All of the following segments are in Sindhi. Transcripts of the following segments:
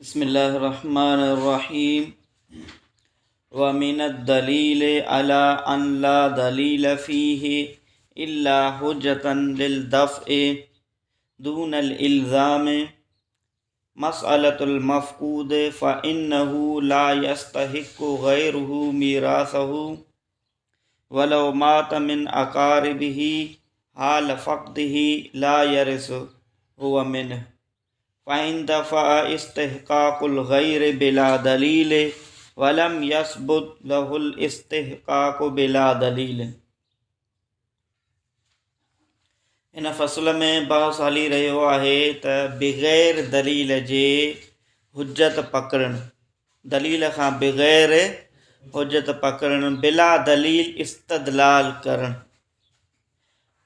بسم الله الرحمن الرحيم ومن الدليل على أن لا دليل فيه إلا حجة للدفع دون الإلزام مسألة المفقود فإنه لا يستحق غيره ميراثه ولو مات من أقاربه حال فقده لا يرث هو منه فإن دفع استحقاق الغير بلا دليل ولم يثبت له الاستحقاق بلا دليل هن فصل ۾ بحث هلي رهيو آهي ته بغير دليل جي حجت پڪڙڻ، دليل کان بغير حجت پڪڙڻ، بلا دليل استدلال ڪرڻ.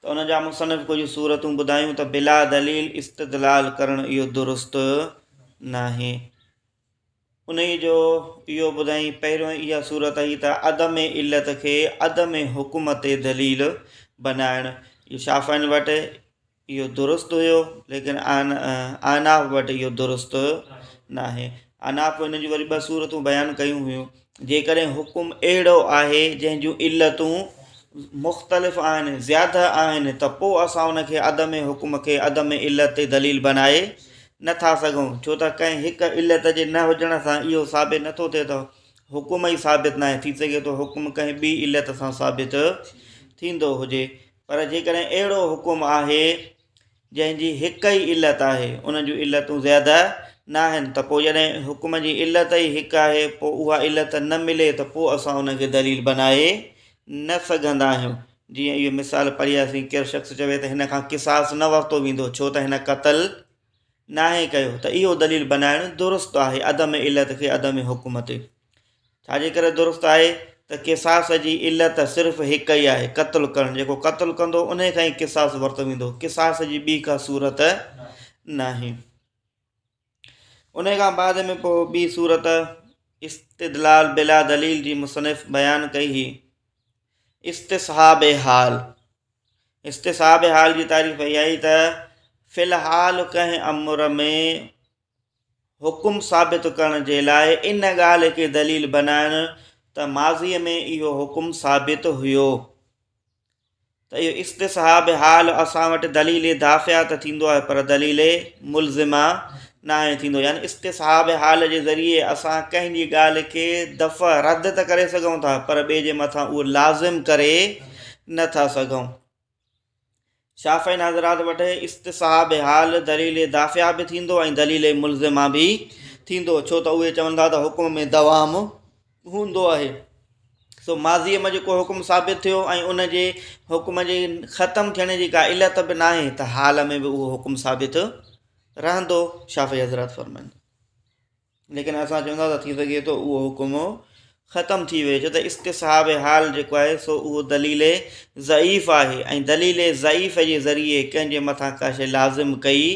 ته ان جا مصنف ڪجهه صورتون ٻڌايون ته بلا دليل استدلال ڪرڻ اهو درست ناهي. انهيء جو اهو ٻڌائين، پهريون اها صورت هئي ته عدم علت کي عدم حڪم تي دليل بنائڻ. اهو شافعين وٽ اهو درست هيو، ليڪن احناف وٽ اهو درست ناهي. احناف ان جون وري ٻه صورتون بيان ڪيون هيون. جيڪڏهن حڪم اهڙو آهي جنهن جون علتون مختلف آهن، زياده آهن ته پوء اسان ان کي عدم حڪم کي عدم علت تي دليل بنائي نه ٿا سگهون، ڇو ته ڪنهن هڪ علت جي نه هجڻ سان اهو ثابت نه ٿو ٿئي ته حڪم ئي ثابت ناهي، ٿي سگهي ٿو حڪم ڪنهن ٻي علت سان ثابت ٿيندو هجي، پر جيڪڏهن اهڙو حڪم آهي جنهن جي هڪ ئي علت آهي، ان جون علتون زياده ناهن ته پوء جڏهن حڪم جي علت ئي هڪ آهي پوء اها علت نه ملي ته پوء اسان ان کي دليل بنائي نه سگهندا آهيون. جيئن اهو مثال پڙهياسين ڪير شخص چوي ته هن کان قصاص نه ورتو ويندو ڇو ته هن قتل ناهي ڪيو ته اهو دليل بنائڻ درست آهي عدم علت کي عدم حڪم تي. ڇا جي ڪري درست آهي ته قصاص جي علت صرف هڪ ئي آهي قتل ڪرڻ جيڪو قتل ڪندو انهي کان ئي قصاص ورتو ويندو قصاص جي ٻي ڪا صورت ناهي. انهي کان بعد ۾ پوء ٻي صورت استدلال بلا دليل جي مصنف بيان ڪئي هئي استصحاب حال استصحاب حال جي تعريف اها آهي ته في الحال ڪنهن امر ۾ حڪم ثابت ڪرڻ جي لاء ان ڳالهه کي دليل بنائڻ ته ماضيء ۾ اهو حڪم ثابت هيو ته اهو استصحاب حال اسان وٽ دليل دافعه ته ٿيندو آهي پر دليل ملزمه ناهي ٿيندو يعني استصحاب حال جي ذريعي اسان ڪنهن جي ڳالهه کي دفع رد ته ڪري سگهون ٿا پر ٻئي جي مٿان اهو لازم ڪري نٿا سگهون. شافعين حضرات وٽ استصحاب حال دليل دافعه به ٿيندو ۽ دليل ملزمه به ٿيندو ڇو ته اهي چون ٿا ته حڪم ۾ دوام هوندو آهي سو ماضيء ۾ جيڪو حڪم ثابت ٿيو ۽ ان جي حڪم جي ختم ٿيڻ جي ڪا علت به ناهي ته حال ۾ به اهو حڪم ثابت رهندو شافعي حضرات فرمائن ليڪن اسان چون ٿا ته ٿي سگهي ٿو اهو حڪم ختم ٿي ويو ڇو ته استصحاب حال جيڪو آهي سو اهو دليل ضعيف آهي ۽ دليل ضعيف جي ذريعي ڪنهن جي مٿان ڪا شيء لازم ڪئي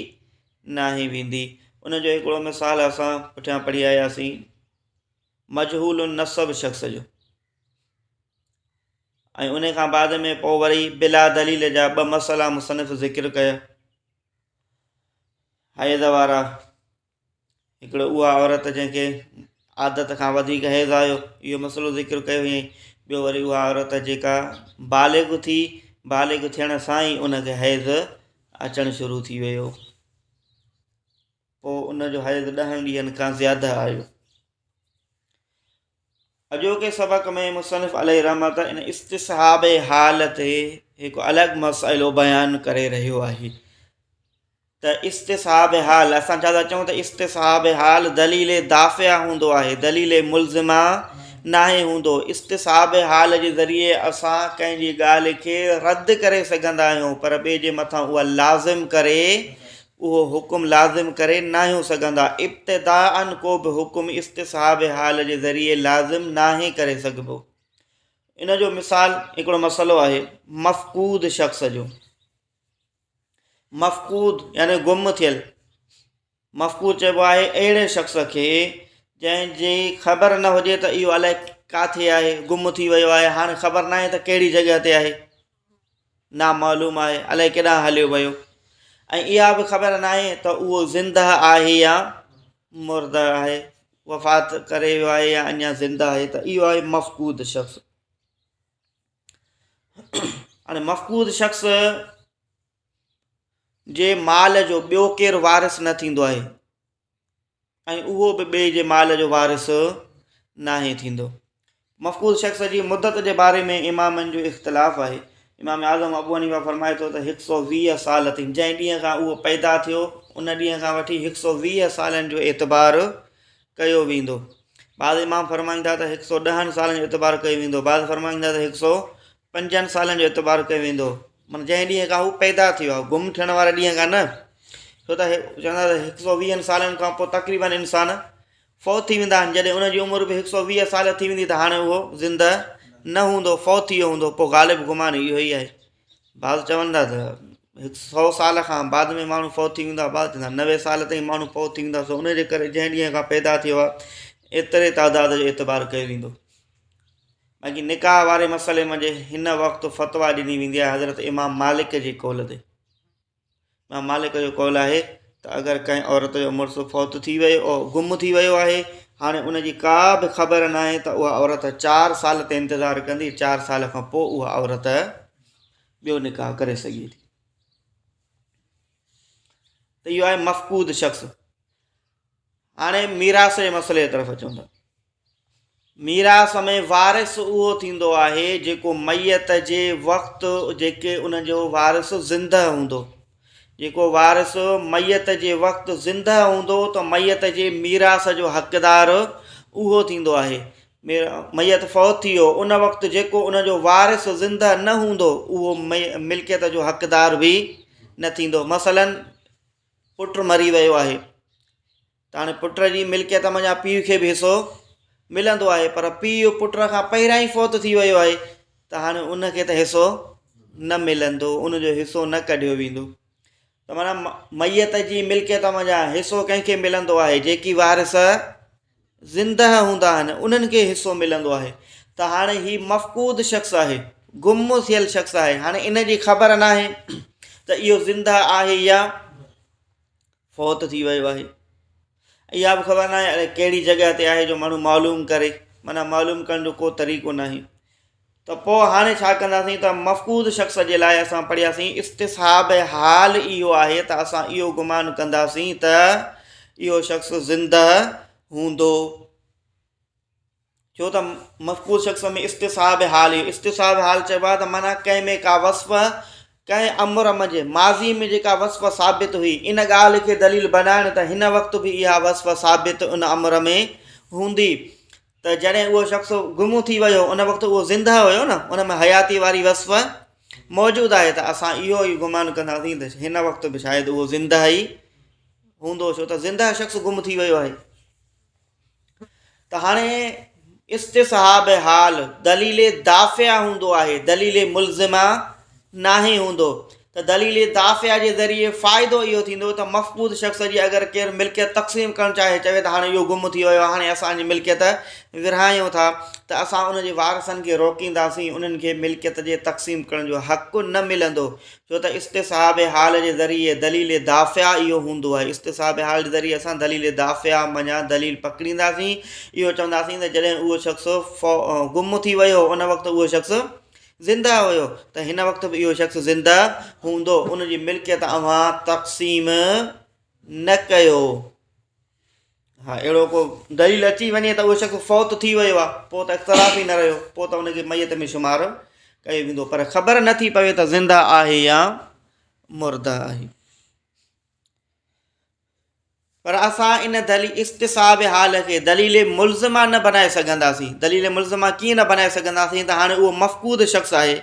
ناهي ويندي ان جو هڪڙو مثال اسان پٺيان پڙهي آياسين مجهول النسب شخص جو ۽ ان کان بعد ۾ پوء وري بلا دليل جا ٻه مسئلا مصنف ذڪر ڪيا حيض وارا هڪڙو اها عورت جنهن کي عادت کان وڌيڪ حيض آيو اهو مسئلو ذڪر ڪيو هئائين ٻيو وري اها عورت جيڪا بالغ ٿي بالغ ٿيڻ سان ئي ان کي حيض اچڻ شروع ٿي ويو پوء ان جو حيض ڏهن ڏينهن کان زياده آيو اڄوڪي سبق ۾ مصنف عليه رحمت ان استصحاب حال تي هڪ الڳ مسئلو بيان ڪري رهيو آهي ته استصحاب حال، اسان ڇا ٿا چئون ته استصحاب حال دليل دافعه هوندو آهي، دليل ملزمه ناهي هوندو. استصحاب حال جي ذريعي اسان ڪنهن جي ڳالهه کي رد ڪري سگهندا آهيون پر ٻئي جي مٿان اها لازم ڪري اهو حڪم لازم ڪري ناهيون سگهندا. ابتداءً ڪو به حڪم استصحاب حال جي ذريعي لازم ناهي ڪري سگهبو. ان جو مثال هڪڙو مسئلو آهي مفقود شخص جو. مفقود يعني گم ٿيل، مفقود چئبو آهي اهڙي شخص کي جنهن جي خبر نه هجي ته اهو الائي ڪاٿي آهي، گم ٿي ويو آهي، هاڻي خبر ناهي ته ڪهڙي جڳهه تي آهي، نامعلوم آهي، الائي ڪيڏانهن هليو ويو ۽ اها به خبر ناهي ته اهو زندهه آهي يا مرده آهي، وفات ڪري ويو آهي يا اڃا زنده آهي ته اهو آهي مفقود شخص. هاڻي مفقود شخص جي مال جو ٻيو ڪير وارث نه ٿيندو آهي ۽ اهو به ٻئي جي مال جو وارث ناهي ٿيندو. مفقود شخص جي مدت جي باري ۾ امامن جو اختلاف آهي. امام اعظم ابو حنيفه فرمائي ٿو ته هڪ سو ويهه سال تائين جنهن ڏينهن کان اهو پيدا ٿيو ان ڏينهن کان وٺي هڪ سو ويهه سالن جو اعتبار ڪيو ويندو. بعض امام فرمائن ٿا ته هڪ سو ڏهن سالن جو اعتبار ڪيو ويندو. بعض فرمائن ٿا ته هڪ سو پنجن سالن جو اعتبار ڪيو ويندو. معنيٰ جنهن ڏينهن کان هو پيدا ٿيو آهي گم ٿيڻ واري ڏينهن کان نه. ڇو ته چوندا ته هڪ سو ويهن سالن کان پوء تقريبن انسان فوت ٿي ويندا آهن جڏهن ان جي عمر به هڪ سو ويهه سال ٿي ويندي ته هاڻي اهو زنده نه هوندو فوت ٿي ويو هوندو پوء غالب گمان اهو ئي آهي بعض چون ٿا ته هڪ سو سال کان بعد ۾ ماڻهو فوت ٿي ويندا بعض چوندا 90 سال تائين ماڻهو فوت ٿي ويندا سو ان جي ڪري جنهن ڏينهن کان پيدا ٿيو آهي ايتري تعداد جو اعتبار ڪيو ويندو باقي نڪاح واري مسئلي منجهه هن وقت فتويٰ ڏني ويندي آهي حضرت امام مالڪ جي قول تي امام مالڪ جو قول آهي ته اگر ڪنهن عورت جو مڙس فوت ٿي ويو گم ٿي ويو آهي هاڻي ان جي ڪا به خبر ناهي ته اها عورت چار سال تي انتظار ڪندي چار سال کان پوء اها عورت ٻيو نڪاح ڪري سگهي ٿي ته اهو آهي مفقود شخص هاڻي ميراث جي مسئلي جي طرف اچون ٿا ميراث ۾ وارث اهو ٿيندو آهي جيڪو ميت جي وقت جيڪي ان جو وارث زنده هوندو. جيڪو وارث ميت جي وقت زنده هوندو ته ميت جي ميراث جو حقدار اهو ٿيندو آهي. ميت فوت ٿي ويو ان وقت جيڪو ان جو وارث زنده نه هوندو اهو ملڪيت جو حقدار به نه ٿيندو. مثلاً پٽ مري ويو آهي. ته هاڻي پٽ جي ملڪيت منجهان پيء کي به حصو ملندو آهي پر پيء پٽ کان پهريان ئي فوت ٿي ويو آهي ته هاڻي ان کي ته حصو نه ملندو ان جو حصو نه ڪڍيو ويندو ته معنيٰ ميت جي ملڪيت منجهان حصو ڪنهن کي ملندو آهي جيڪي وارث زنده هوندا آهن انهن کي حصو ملندو آهي ته هاڻي هي مفقود شخص آهي گم ٿيل شخص آهي هاڻي ان جي خبر ناهي ته اهو زنده آهي يا فوت ٿي ويو آهي. اها به خبر ناهي الائي ڪهڙي جڳهه تي آهي جو ماڻهو معلوم ڪري معنيٰ معلوم ڪرڻ جو ڪو طريقو ناهي ته پوء هاڻي ڇا ڪنداسين ته مفقود شخص جي لاء اسان پڙهياسين استصحاب حال اهو آهي ته اسان اهو گمان ڪنداسين ته اهو شخص زنده هوندو ڇو ته مفقود شخص ۾ استصحاب حال اهو استصحاب حال چئبو آهي ته معنيٰ ڪنهن ۾ ڪا وصف ڪنهن امر منجهه ماضي ۾ جيڪا وصف ثابت هئي ان ڳالهه کي دليل بنائڻ ته هن وقت به اها وصف ثابت ان امر ۾ هوندي ته جڏهن اهو شخص گم ٿي ويو ان وقت اهو زنده هيو نه ان ۾ حياتي واري وصف موجود آهي ته اسان اهو ئي گمان ڪنداسين ته هن وقت به شايد اهو زنده ئي هوندو ڇو ته زنده شخص گم ٿي ويو آهي ته هاڻي استصحاب حال دليل دافع هوندو آهي دليل ملزمه ناهي هوندو ته دليل دافع جي ذريعي فائدو اهو ٿيندو ته مفقود شخص جي اگر ڪير ملڪيت تقسيم ڪرڻ چاهي چوي ته هاڻي اهو گم ٿي ويو هاڻي اسان جي ملڪيت ورهايون ٿا ته اسان ان جي وارثن کي روڪينداسين انهن کي ملڪيت جي تقسيم ڪرڻ جو حق نه ملندو ڇو ته استصحاب حال جي ذريعي دليل دافع اهو هوندو آهي. استصحاب حال جي ذريعي اسان دليل دافع منجهان دليل پڪڙينداسين، اهو چونداسين ته جڏهن اهو شخص گم ٿي ويو ان وقت اهو شخص زنده هيو ته هن وقت به اهو شخص زنده هوندو، ان جي ملڪيت اوهان تقسيم نه ڪيو. ها اهڙو ڪو دليل اچي وڃي ته اهو شخص فوت ٿي ويو آهي پوء ته اختلاف ئي نه رهيو پوء ته ان کي ميت ۾ شمار ڪيو ويندو پر خبر نه ٿي پوي ته زنده آهي يا مرده آهي پر اسان ان دليل استصحاب حال کي دليل ملزمه نه بنائي سگهنداسين دليل ملزمه ڪيئن نه بنائي سگهنداسين ته هاڻي اهو مفقود شخص آهي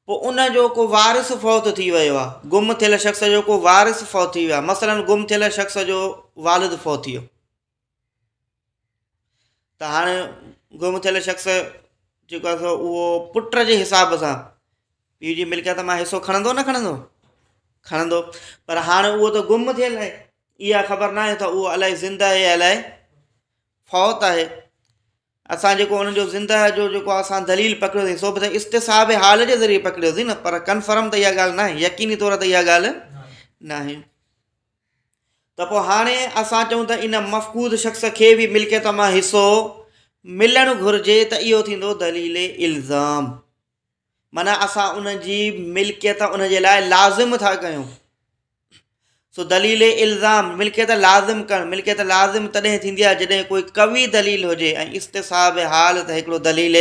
پوء ان جو ڪو وارث فوت ٿي ويو آهي، گم ٿيل شخص جو ڪو وارث فوت ٿي ويو آهي، مثلاً گم ٿيل شخص جو والد فوت ٿي ويو ته هاڻي گم ٿيل شخص جيڪو آهي سو اهو پٽ جي حساب سان پيء جي ملڪيت مان حصو کڻندو نه کڻندو کڻندو پر هاڻي اهو ته گم ٿيل آهي اها خبر ناهي ته اهو الائي زنده آهي الائي فوت آهي اسان جيڪو انهن جو زنده جو جيڪو اسان دليل پڪڙيوسين سو به ته استصحاب حال جي ذريعي پڪڙيوسين نه پر ڪنفرم ته اها ڳالهه ناهي يقيني طور تي اها ڳالهه ناهي. ته پوء هاڻي اسان چئون ته ان مفقود شخص کي به ملڪيت مان حصو ملڻ گهرجي ته اهو ٿيندو دليل الزام معنيٰ اسان ان جي ملڪيت ان جي لاء لازم ٿا ڪيون سو دليل الزام ملڪيت لازم ڪرڻ ملڪيت لازم تڏهن ٿيندي آهي جڏهن ڪوئي قوي دليل هجي ۽ استصحاب حال ته هڪڙو دليل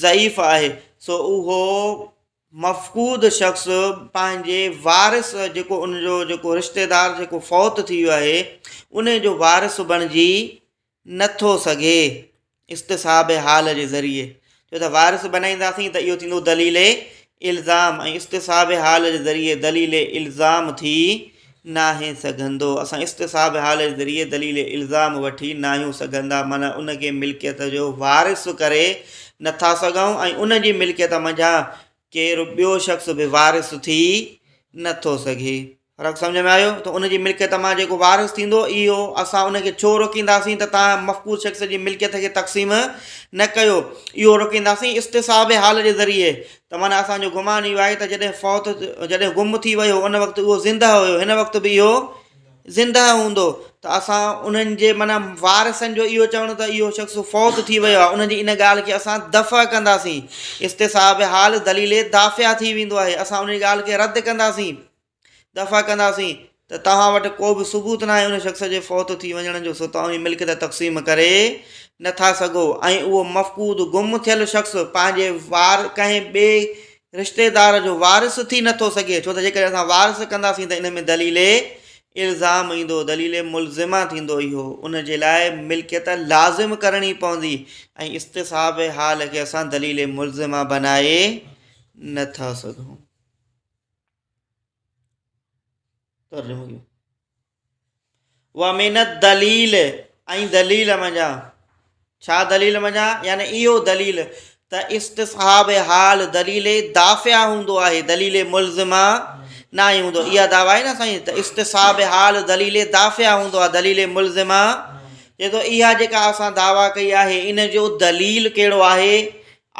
ضعيف آهي سو اهو مفقود شخص پنهنجي وارث جيڪو ان جو جيڪو رشتيدار جيڪو فوت ٿي ويو آهي ان جو وارث بڻجي نٿو سگهي استصحاب حال جي ذريعي ڇو ته وارث بنائينداسين ته اهو ٿيندو دليل الزام ۽ استصحاب حال جي ذريعي دليل الزام ٿي ناهي سگهندو اسان استصحاب حال جي ذريعي دليل الزام وٺي ناهيون سگهندا معنيٰ ان کي ملڪيت جو وارث ڪري نٿا سگهون ۽ ان جي ملڪيت منجهان ڪير ٻيو شخص به وارث ٿي نٿو سگهي. فرق سمجهه ۾ آيو ته ان جي ملڪيت مان جيڪو وارث ٿيندو اهو اسان ان کي ڇو روڪينداسين ته توهان مفقود شخص جي ملڪيت کي تقسيم نه ڪيو اهو روڪينداسين استصحاب حال جي ذريعي ته معنيٰ اسان جو گمان اهو آهي ته جڏهن فوت جڏهن گم ٿي ويو ان وقت اهو زندهه هيو هن وقت به اهو زندهه هوندو ته اسان انهن جي معنيٰ وارثن جو اهو چوڻ ته اهو شخص فوت ٿي ويو آهي انهن جي ان ڳالهه کي اسان دفع ڪنداسين استصحاب حال دليل دافع ٿي ويندو آهي اسان ان ڳالهه کي رد ڪنداسين دفع ڪنداسين ته توهان وٽ ڪو به ثبوت ناهي ان شخص جي فوت ٿي وڃڻ جو سو توهان جي ملڪيت تقسيم ڪري نٿا سگهو ۽ اهو مفقود گم ٿيل شخص پنهنجي وار ڪنهن ٻئي رشتيدار جو وارث ٿي نٿو سگهي ڇو ته جيڪڏهن اسان وارث ڪنداسين ته ان ۾ دليل الزام ايندو دليل ملزمه ٿيندو اهو ان جي لاء ملڪيت لازم ڪرڻي پوندي ۽ استصحاب حال کي اسان دليل ملزمه بنائي نٿا سگهون. ترجمو ڪيو ومن الدليل ۽ دليل منجھان ڇا دليل منجھان يعني اهو دليل ته استصحاب حال دليل دافع هوندو آهي دليل ملزمه ناهي هوندو اها دعويٰ آهي نه سائين ته استصحاب حال دليل دافع هوندو آهي دليل ملزمه چئي ٿو اها جيڪا اسان دعويٰ ڪئي آهي ان جو دليل ڪهڙو آهي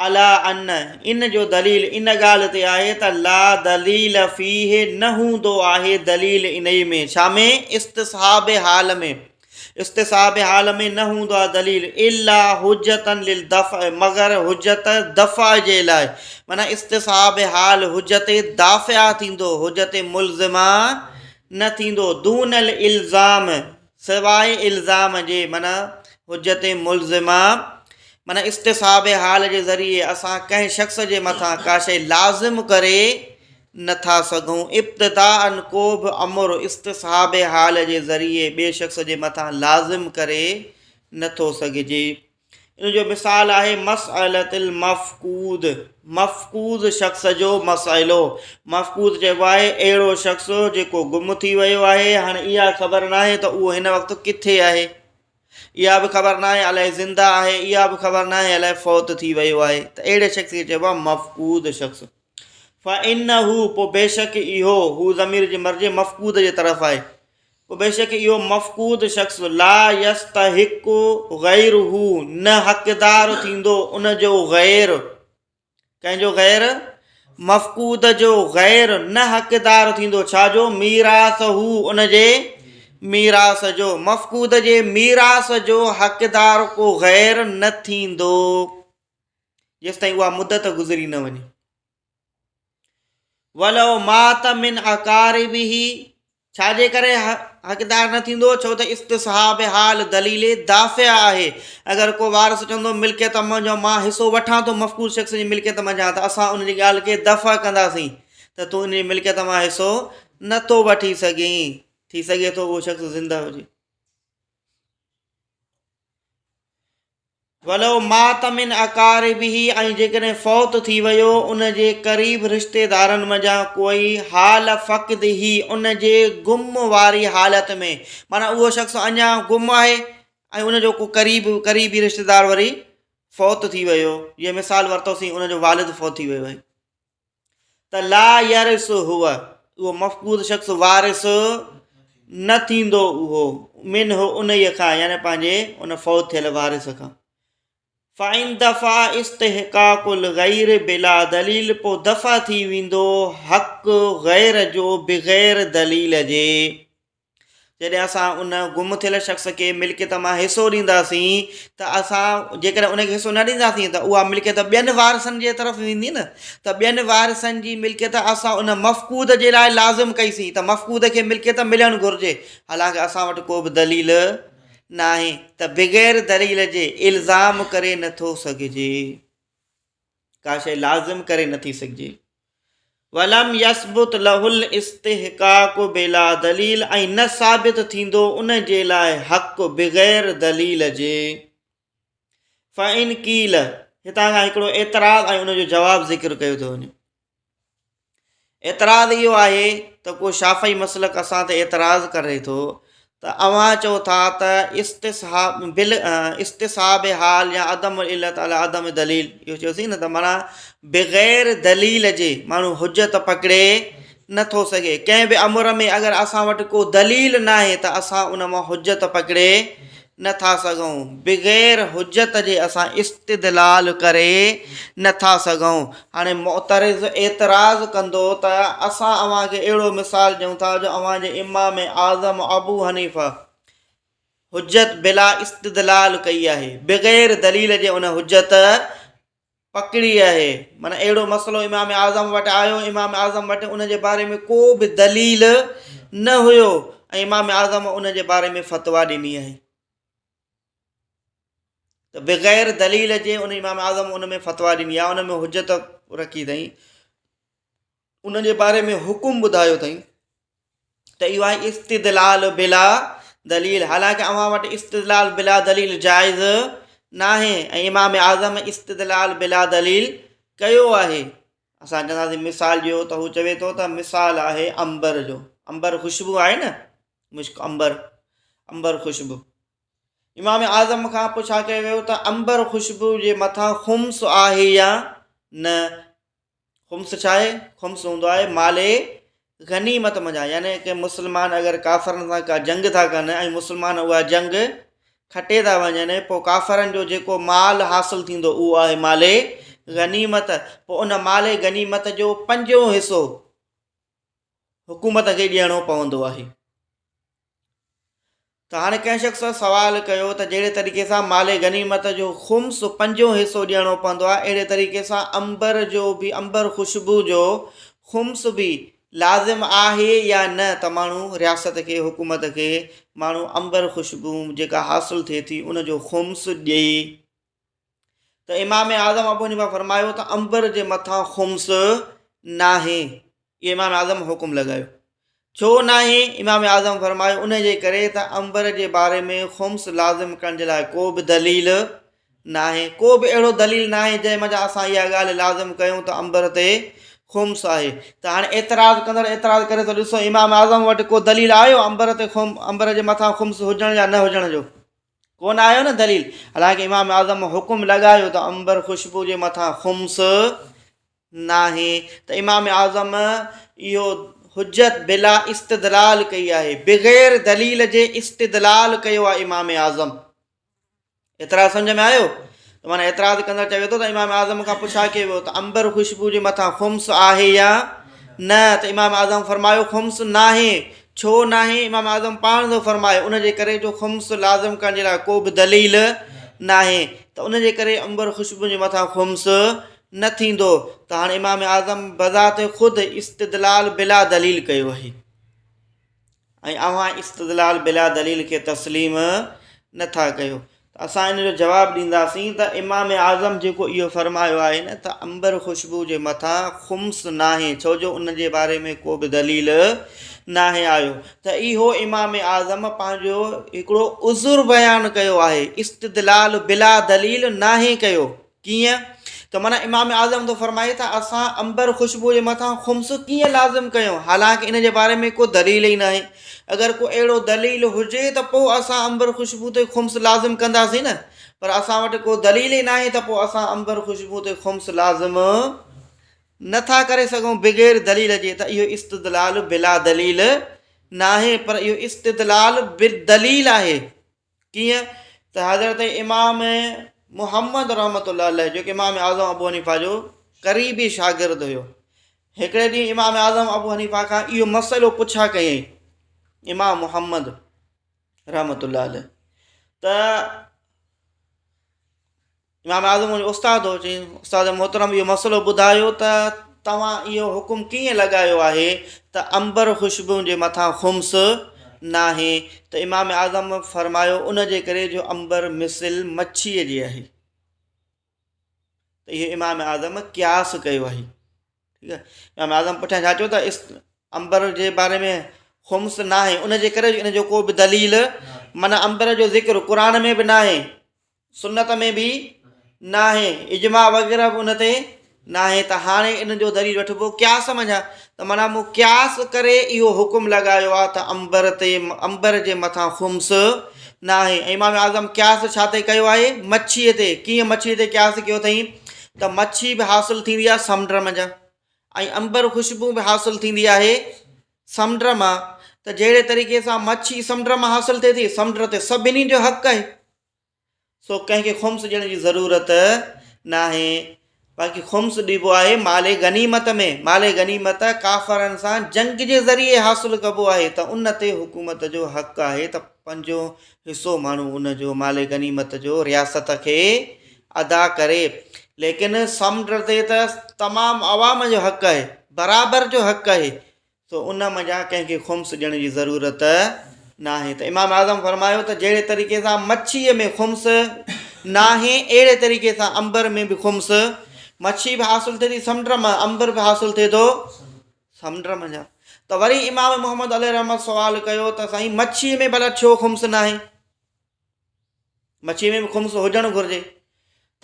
عليٰ ان، ان جو دليل ان ڳالهه تي آهي ته لا دليل فيه نه هوندو آهي دليل انهي ۾، ڇا ۾؟ استصحاب حال ۾، استصحاب حال ۾ نه هوندو آهي دليل الا حجة للدفع مگر حجت دفع جي لاء معنيٰ استصحاب حال حجت دافعه ٿيندو حجت ملزمه نه ٿيندو دون الالزام سواء الزام جي معنيٰ حجت ملزمه معنيٰ استصحاب حال جي ذريعي اسان ڪنهن شخص جي مٿان ڪا شيء لازم ڪري نه ٿا سگهون. ابتداءً ڪو به امر استصحاب حال جي ذريعي ٻئي شخص جي مٿان لازم ڪري نه ٿو سگهجي. ان جو مثال آهي مسئلة المفقود، مفقود شخص جو مسئلو. مفقود چئبو آهي اهڙو شخص جيڪو گم ٿي ويو آهي، هاڻي اها خبر ناهي ته اهو هن وقت ڪٿي آهي، اها به خبر ناهي الائي زنده آهي، اها به خبر ناهي الائي فوت ٿي ويو آهي ته اهڙي شخص کي چئبو آهي مفقود شخص. فإنه پوء بيشڪ اهو، هو ضمير جي مرجع مفقود جي طرف آهي، پوء بيشڪ اهو مفقود شخص لا يستحق غيره نه حقدار ٿيندو ان جو غير، ڪنهن جو غير؟ مفقود جو غير نه حقدار ٿيندو ڇا جو؟ ميراثه ان جي ميراث جو، مفقود جي ميراث جو حقدار ڪو غير نه ٿيندو جيستائين اها مدت گذري نه وڃي. ولو مات من اقاربه ڇا جي ڪري حقدار نه ٿيندو ڇو ته استصحاب حال دليل دافع آهي اگر ڪو وارث چوندو ملڪيت منجهان مان حصو وٺان ٿو مفقود شخص جي ملڪيت منجهان ته اسان ان جي ڳالهه کي دفع ڪنداسين ته تون ان جي ملڪيت مان حصو نٿو وٺي سگهين ٿي سگهي ٿو اهو شخص زنده هجي. ولو مات من اقاربه ۽ جيڪڏهن فوت ٿي ويو ان جي قريب رشتيدارن منجهان ڪوئي حال فقده ان جي گم واري حالت ۾ معنيٰ اهو شخص اڃا گم آهي ۽ ان جو ڪو قريب قريبي رشتيدار وري فوت ٿي ويو جيئن مثال ورتوسين ان جو والد فوت ٿي ويو آهي ته لا يرث هو اهو مفقود شخص وارث نه ٿيندو اهو منه انهيء کان يعني پنهنجي ان فوت ٿيل وارث کان فإن دفع استحقاق الغير بلا دليل پوء دفع ٿي ويندو حق غير جو بغير دليل جي. جڏهن اسان ان گم ٿيل شخص کي ملڪيت مان حصو ڏينداسين ته اسان جيڪڏهن ان کي حصو نه ڏينداسين ته اها ملڪيت ٻين وارثن جي طرف ويندي نه ته ٻين وارثن جي ملڪيت اسان ان مفقود جي لاء لازم ڪئيسين ته مفقود کي ملڪيت ملڻ گهرجي، حالانڪه اسان وٽ ڪو به دليل ناهي ته بغير دليل جي الزام ڪري نٿو سگهجي، ڪا شيء لازم ڪري نٿي سگهجي. ولم يثبت له الاستحقاق بلا دليل ۽ نه ثابت ٿيندو ان جي لاء حق بغير دليل جي. فإن قيل، هتان کان هڪڙو اعتراض ۽ ان جو جواب ذڪر ڪيو ٿو وڃي. اعتراض اهو آهي ته ڪو شافعي مسلڪ اسان تي اعتراض ڪري ٿو ته اوهان چئو ٿا ته استصحاب بل استصحاب حال يا عدم العلت علي عدم دليل، اهو چيوسين نه ته معنيٰ بغير دليل جي ماڻهو حجت پڪڙي نٿو سگهي. ڪنهن به امر ۾ اگر اسان وٽ ڪو دليل ناهي ته اسان ان مان حجت پڪڙي نٿا سگهون، بغير حجت جي اسان استدلال ڪري نٿا سگهون. هاڻي معترض اعتراض ڪندو ته اسان اوهان کي اهڙو مثال ڏيون ٿا جو اوهان جي امام اعظم ابو حنيفه حجت بلا استدلال ڪئي آهي، بغير دليل جي ان حجت پڪڙي آهي، معنيٰ اهڙو مسئلو امام اعظم وٽ آيو، امام اعظم وٽ ان جي باري ۾ ڪو به دليل نه هيو ۽ امام اعظم ان جي باري ۾ فتويٰ ڏني آهي ته بغير دليل جي ان امام اعظم ان ۾ فتويٰ ڏني آهي، ان ۾ حجت رکي اٿئي، ان جي باري ۾ حڪم ٻڌايو اٿئي ته اهو آهي استدلال بلا دليل، حالانڪه اوهان وٽ استدلال بلا دليل جائز ناهي ۽ امام اعظم استدلال بلا دليل ڪيو آهي. اسان چونداسين مثال ڏيو ته هو چوي ٿو ته مثال آهي عنبر جو، عنبر خوشبو آهي نه، مشڪ عنبر، عنبر خوشبو. امام اعظم کان پڇا ڪيو ويو ته عنبر خوشبو جي مٿان خمس آهي يا نه؟ خمس ڇا آهي؟ خمس هوندو آهي مال غنيمت منجهان، يعني ڪي مسلمان اگر ڪافرن سان ڪا جنگ ٿا ڪن ۽ مسلمان اها جنگ کٽي ٿا وڃن، پوء ڪافرن جو جيڪو مال حاصل ٿيندو اهو آهي مال غنيمت. پوء ان مال غنيمت جو پنجون حصو حڪومت کي ڏيڻو پوندو آهي. ته هاڻي ڪنهن شخص سوال ڪيو ته جهڙي طريقي سان مال غنيمت جو خمس پنجون حصو ڏيڻو پوندو آهي، اهڙي طريقي سان عنبر جو به، عنبر خوشبو جو خمس به لازم آهي يا نه ته ماڻهو رياست کي، حڪومت کي ماڻهو عنبر خوشبو جيڪا حاصل ٿئي ٿي ان جو خمس ڏئي. ته امام اعظم ابو حنيفه فرمايو ته عنبر جي مٿان خمس ناهي. اهو امام اعظم حڪم لڳايو. ڇو ناهي؟ امام اعظم فرمايو ان جي ڪري ته عنبر جي باري ۾ خمس لازم ڪرڻ جي لاء ڪو به دليل ناهي، ڪو به اهڙو دليل ناهي جنهن منجهان اسان اها ڳالهه لازم ڪيون ته عنبر تي خمس آهي. ته هاڻي اعتراض ڪندڙ اعتراض ڪري ٿو ڏسو امام اعظم وٽ ڪو دليل آيو عنبر تي خم عنبر جي مٿان خمس هجڻ يا نه هجڻ جو؟ ڪونه آيو نه دليل. حالانڪه امام اعظم حڪم لڳايو ته عنبر خوشبو جي مٿان خمس ناهي ته امام اعظم اهو حجت بلا استدلال ڪئي آهي، بغير دليل جي استدلال ڪيو آهي امام اعظم. اعتراض سمجھ ۾ آيو؟ ته معنيٰ اعتراض ڪندڙ چوي ٿو ته امام اعظم کان پڇا ڪيو ويو ته عنبر خوشبو جي مٿان خمس آهي يا نه؟ ته امام اعظم فرمايو خمس ناهي. ڇو ناهي؟ امام اعظم پاڻ ٿو فرمائي ان جي ڪري جو خمس لازم ڪرڻ جي لاء ڪو به دليل ناهي ته ان جي ڪري عنبر خوشبو جي مٿان خمس نه ٿيندو. ته هاڻي امام اعظم بذات خود استدلال بلا دليل ڪيو آهي ۽ اوهان استدلال بلا دليل کي تسليم نه ٿا ڪيو. ته اسان ان جو جواب ڏينداسين ته امام اعظم جيڪو اهو فرمايو آهي نه ته عنبر خوشبو جي مٿان خمس ناهي ڇو جو ان جي باري ۾ ڪو به دليل ناهي آيو ته اهو امام اعظم پنهنجو هڪڙو عذر بيان ڪيو آهي، استدلال بلا دليل ناهي ڪيو. ڪيئن؟ ته معنيٰ امام اعظم ٿو فرمائي ته اسان عنبر خوشبو جي مٿان خمس ڪيئن لازم ڪيون حالانڪ ان جي باري ۾ ڪو دليل ئي ناهي. اگر ڪو اهڙو دليل هجي ته پوء اسان عنبر خوشبو تي خمس لازم ڪنداسين نه، پر اسان وٽ ڪو دليل ئي ناهي ته پوء اسان عنبر خوشبو تي خمس لازم نه ٿا ڪري سگهون بغير دليل جي. ته اهو استدلال بلا دليل ناهي پر اهو استدلال بالدليل آهي. ڪيئن ته حضرت امام محمد رحمة الله عليه جيڪو امام اعظم ابو حنيفه جو قريبي شاگرد هيو، هڪڙي ڏينهن امام اعظم ابو حنيفه کان اهو مسئلو پڇا ڪيائين. امام محمد رحمت الله عليه ته امام اعظم منهنجو استاد هو، چيائين استاد محترم اهو مسئلو ٻڌايو ته توهان اهو حڪم ڪيئن لڳايو آهي ته عنبر خوشبوء جي مٿان خمس ناهي؟ ته امام اعظم فرمايو ان جي ڪري جو عنبر مثل مڇيء جي آهي. ته اهو امام اعظم قياس ڪيو آهي. ٺيڪ آهي امام اعظم پٺيان ڇا چيو ته عنبر جي باري ۾ خمس ناهي ان جي ڪري ان جو ڪو به دليل معنيٰ عنبر جو ذڪر قرآن ۾ به ناهي سنت ۾ به ناهي، اجماع وغيره به ان تي ناهي ته هاڻي ان جو دليل وٺبو قياس منجهان ته معنيٰ مون قياس ڪري اهو حڪم لڳايو آهي ته عنبر تي عنبر جي مٿان خمس ناهي ۽ امام اعظم قياس ڇا تي ڪيو آهي مڇيء تي ڪيئن مڇيء تي قياس ڪيو اٿئي ته مڇي به حاصل ٿيندي آهي سمنڊ منجهان ۽ عنبر خوشبو به حاصل ٿيندي آهي سمنڊ مان ته جهڙي طريقي سان مڇي سمنڊ مان حاصل ٿئي ٿي سمنڊ تي سڀني جو حق آهي سو ڪنهن کي خمس ڏيڻ جي ضرورت ناهي. باقي خمس ڏبو آهي مال غنيمت ۾. مال غنيمت ڪافرن سان جنگ جي ذريعي حاصل ڪبو آهي ته ان تي حڪومت جو حق آهي ته پنجون حصو ماڻهو ان جو مال غنيمت جو رياست کي ادا ڪري. ليڪن سمنڊ تي ته تمام عوام جو حق آهي، برابر جو حق آهي. سو ان منجهان ڪنهن کي خمس ڏيڻ جي ضرورت ناهي ته امام اعظم فرمايو ته جهڙي طريقي سان مڇيء ۾ خمس ناهي اهڙي طريقي سان عنبر ۾ به خمس مڇي به حاصل ٿئي ٿي سمنڊ مان عنبر به حاصل ٿئي ٿو سمنڊ منجهان ته وري امام محمد عليه رحمت سوال ڪيو ته سائين مڇيء ۾ ڀلا ڇو خمس ناهي مڇيء ۾ به خمس هجڻ گهرجي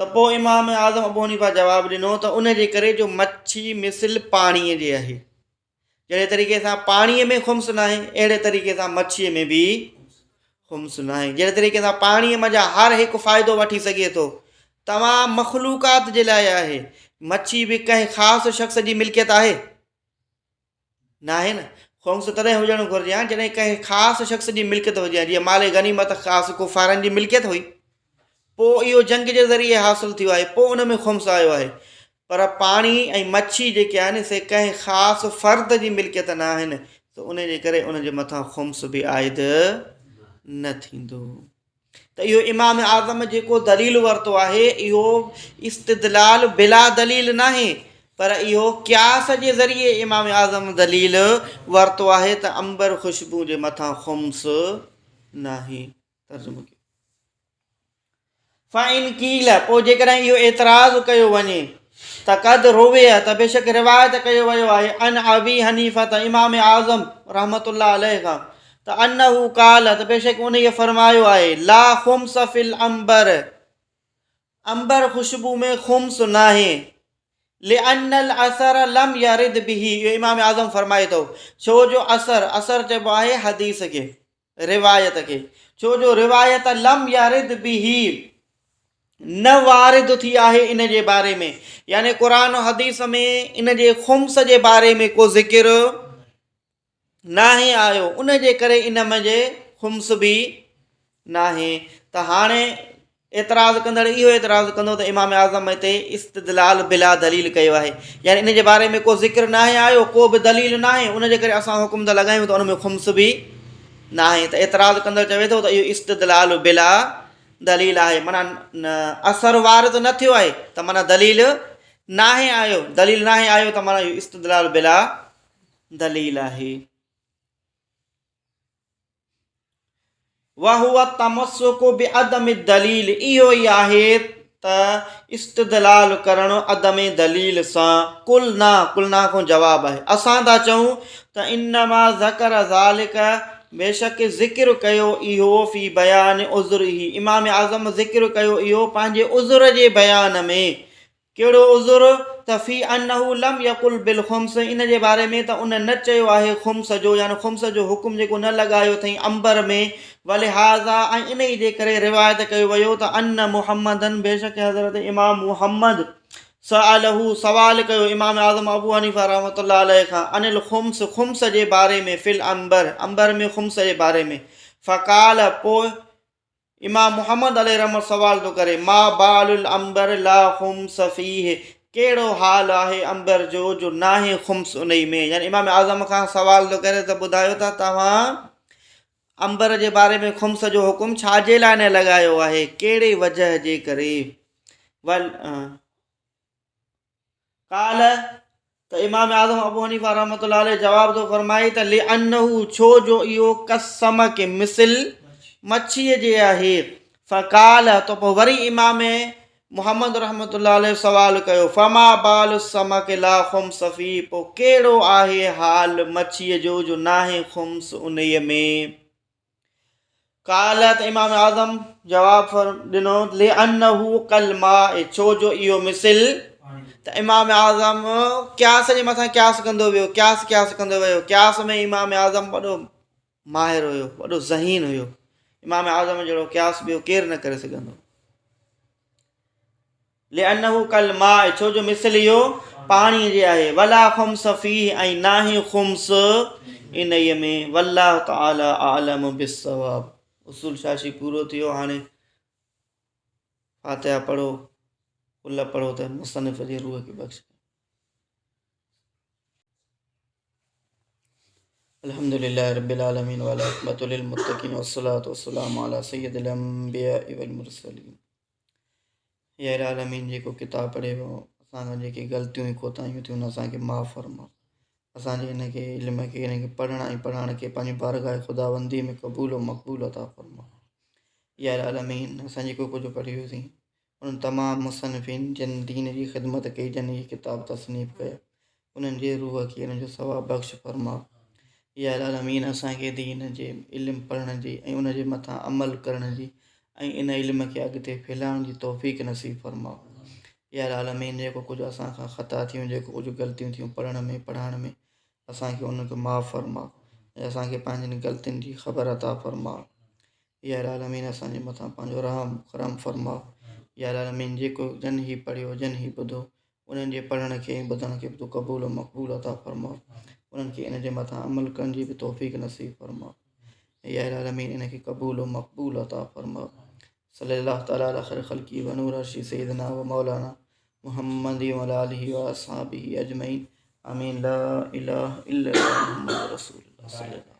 ته پوء امام اعظم ابو حنيفه جواب ڏنو ته ان جي ڪري جو مڇي مثل پاڻيء جي آهي جهڙي طريقي سان پاڻيء ۾ خمس ناهي اهڙي طريقي سان مڇيء ۾ به خمس ناهي جهڙي طريقي سان پاڻيء منجهان هر هڪ فائدو وٺي سگهي ٿو تمام مخلوقات جي لاء آهي مڇي به ڪنهن خاص شخص جي ملڪيت آهي ناهي نه؟ خمس تڏهن هجڻ گهرجي ها جڏهن ڪنهن خاص شخص جي ملڪيت هجي ها جيئن مال غنيمت خاص ڪفارن جي ملڪيت هئي پوء اهو جنگ جي ذريعي حاصل ٿيو آهي پوء ان ۾ خمس آيو آهي پر پاڻي ۽ مڇي جيڪي آهن سي ڪنهن خاص فرد جي ملڪيت نه آهن ته ان جي ڪري ان جي مٿان خمس به عائد نه ٿيندو. ته اهو امام اعظم جيڪو دليل ورتو آهي اهو استدلال بلا دليل ناهي پر اهو قياس جي ذريعي امام اعظم دليل ورتو آهي ته عنبر خوشبو جي مٿان خمس ناهي. ترجمو ڪيو. فإن قيل پوء جيڪڏهن اهو اعتراض ڪيو وڃي ته قد روي ته بيشڪ روايت ڪيو ويو آهي عن ابي حنيفه ته امام اعظم رحمة الله عليه کان ته انه قال ته بيشڪ انهيء فرمايو آهي لا خمس في العنبر عنبر خوشبو ۾ خمس ناهي لأن الاثر لم يرد به اهو امام اعظم فرمائي ٿو ڇو جو اثر اثر چئبو آهي حديث کي روايت کي، ڇو جو روايت لم يرد به نه وارد ٿي آهي ان جي باري ۾ يعني قرآن و حديث ۾ ان جي خمس جي باري ۾ ڪو ذڪر ناهي آيو ان جي ڪري ان منجهه خمس به ناهي ته هاڻي اعتراض ڪندڙ اهو اعتراض ڪندو ته امام اعظم هتي استدلال بلا دليل ڪيو آهي يعني ان جي باري ۾ ڪو ذڪر ناهي آيو ڪو به دليل ناهي ان جي ڪري اسان حڪم ٿا لڳايون ته ان ۾ خمس به ناهي ته اعتراض ڪندڙ چوي ٿو ته اهو استدلال بلا دليل آهي معنيٰ اثر وارد نه ٿيو آهي ته معنيٰ دليل ناهي آيو دليل ناهي آيو ته معنيٰ اهو استدلال بلا دليل آهي. وهو التمسڪ بعدم الدليل اهو ئي آهي ته استدلال ڪرڻ عدم دليل سان قلنا قلنا کان جواب آهي اسان ٿا چئون ته انما ذڪر ذلڪ بيشڪ ذڪر ڪيو اهو في بيان عذره امام اعظم ذڪر ڪيو اهو پنهنجي عذر جي بيان ۾ ڪهڙو عذر؟ ته في انه لم يقل بالخمس ان جي باري ۾ ته ان نه چيو آهي خمس جو يعني خمس جو حڪم جيڪو نه لڳايو اٿئين عنبر ۾ ولهذا ۽ انهي جي ڪري روايت ڪيو ويو ته ان محمدا بيشڪ حضرت امام محمد سأله سوال ڪيو امام اعظم ابو حنيفه رحمة الله عليه کان عن الخمس خمس جي باري ۾ في العنبر عنبر ۾ خمس جي باري ۾ فقال پوء امام محمد عليه الرحمة سوال ٿو ڪري، ما بال العنبر لا خمس فيه ڪهڙو حال آهي عنبر جو جو ناهي خمس انهي ۾ يعني امام اعظم کان سوال ٿو ڪري ته ٻڌايو ته توهان عنبر جي باري ۾ خمس جو حڪم ڇا جي لاء نه لڳايو آهي ڪهڙي وجه جي ڪري ول قال ته امام اعظم ابو حنيفه رحمة الله عليه جواب ٿو فرمائي ته لانه ڇو جو اهو ڪالسمڪ مثل مڇيء جي آهي فقال ته پوء وري امام محمد رحمة الله عليه سوال ڪيو فما بال السمڪ لا خمس فيه پوء ڪهڙو آهي حال مڇيء جو جو ناهي خمس انهيء ۾ قال ته امام اعظم جواب ڏنو لانه ڪالماء ڇو جو اهو مثل ته امام اعظم قياس جي مٿان قياس ڪندو ويو قياس قياس ڪندو ويو قياس ۾ امام اعظم وڏو ماهر هيو وڏو ذهين هيو امام اعظم جهڙو قياس ٻيو ڪير نه ڪري سگهندو لأنه ڪالماء ڇو جو مثل اهو پاڻي جي آهي ولا خمس فيه ۽ ناهي خمس انهيء ۾ والله تعالي اعلم بالصواب اصول شاشي پورو ٿيو هاڻي فاتحه پڙهو قل پڙهو ته مصنف جي روح کي بخش الحمد لله رب العالمين والعاقبة للمتقين والصلاة والسلام على سيد الأنبياء والمرسلين يا العالمين جيڪو ڪتاب پڙهي ويو اسان کان جيڪي غلطيون ۽ ڪوتاهيون ٿيون اسان کي معاف فرما اسان جي ان کي علم کي ان کي پڙهڻ ۽ پڙهائڻ کي پنهنجي بارگاهه خداوندي ۾ قبول و مقبول عطا فرما يا العالمين اسان جيڪو ڪجهه پڙهيوسين انهن تمام مصنفين جن دين جي خدمت ڪئي جن هي ڪتاب تصنيف ڪيا انهن جي روح کي ان جو ثواب بخش فرما. يا العالمين اسان کي دين جي علم پڙهڻ جي ۽ ان جي مٿان عمل ڪرڻ جي ۽ ان علم کي اڳتي ڦهلائڻ جي توفيق نصيب فرما. يا العالمين جيڪو ڪجهه اسان کان خطا ٿيون جيڪو ڪجهه غلطيون ٿيون پڙهڻ ۾ پڙهائڻ ۾ اسان کي ان کي معاف فرما ۽ اسان کي پنهنجين غلطين جي خبر عطا فرما. يا العالمين اسان جي مٿان پنهنجو رحم ڪرم فرما. يا العالمين جيڪو جن هي پڙهيو جن هي ٻڌو انهن جي پڙهڻ کي ۽ ٻڌڻ کي به تون قبول و مقبول عطا فرما انهن کي ان جي مٿان عمل ڪرڻ جي به توفيق نصيب فرما يا العالمين ان کي قبول و مقبول عطا فرما صلي الله تعالي على خير خلقي و نور عرشي سيدنا و مولانا محمد و على آله و اصحابه اجمعين آمين لا اله الا الله محمد رسول الله صلي الله.